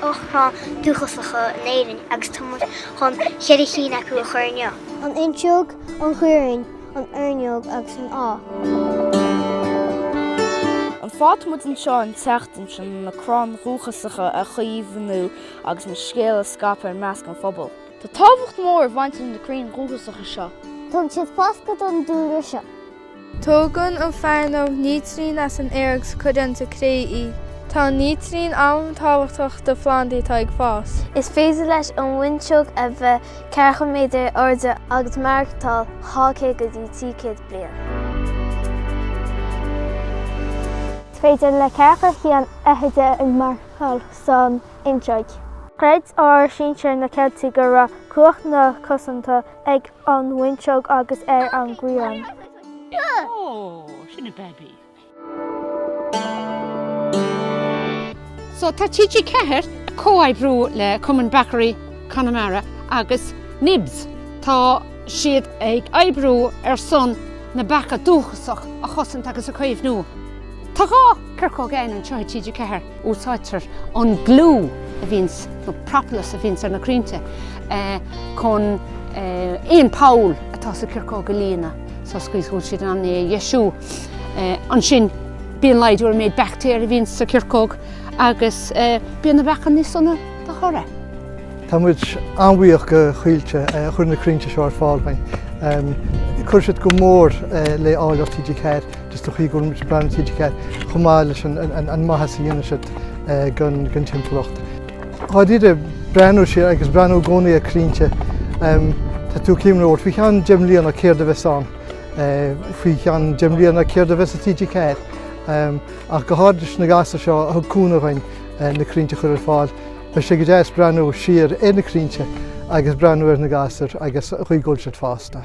8 chrann dúchasacha in Éirinn agus tá muid chun cheithre chinn acu a chur inniu. An fhuinseog, an ghaorthainn, an fhearnóg agus an fheá. An fáth atá muid anseo an tseachtain seo ná na crainn dhúchasacha a chaomhnú agus an scéal a scaipeadh i measc an phobail. Tá tábhacht mhór ag baint leis na crainn dhúchasacha seo. Tugann siad foscadh don dúlra seo. Tógann an fearnóg nítrigin as an aer agus cuireann sa cré í. Tá an nítrigin an-tábhachtach do phlandaí atá ag fás. Is féidir leis an bhfuinseog a bheith ceathracha méadar ar airde agus maireachtáil 200 go dtí 300 bliain. Is féidir le ceathracha cheann fhichide maireachtáil san fhuinseog. Chreid ár sinsir na Ceiltigh go raibh cumhacht na cosanta ag an bhfuinseog agus ar an ghrian. Ó, sin a baby. So tá TG4 ag comhoibriú le Cumann Beachairí Conamara agus Nibs. Tá siad ag oibriú ar son na beacha dúchasach a chosaint agus a chaomhnú. Tá 2 ciorcóg againn anseo i TG4. Úsáidtear an gliú a bhíonns, nó propolis a bhíonns ar na crainnte chun aon poll atá sa chiorcóg a líonadh sa chaoi is go bhfuil siad in ann é a dheisiú. Ansin bíonn laghdú ar an méid baictéar a bhíonns sa chiorcóg agus bíonn na beacha níos sona dá thoradh. Tá muid an-bhuíoch go Choillte a chuir na crainnte seo ar fáil dúinn. Chuir siad go mór le áilleacht TG4. Just an chaoi go bhfuil muid ag breathnú TG4 chomh maith leis an maitheas a dhéanann siad don timpeallacht. Dháiríre, breathnú siar agus breathnú i gcónaí ar crainnte, tá tú ag cuimhneamh faoi cheann 10 mbliana céard a bheas ann, faoi cheann 10 mbliana céard a bheas i TG4. Ach go háirid leis na gasúir seo a thug cúnamh dhuinn na crainnte a chur ar fáil, beidh sé go deas breathnú siar ar na crainnte agus breathnú ar na gasúir agus an chaoi go bhfuil siad fásta.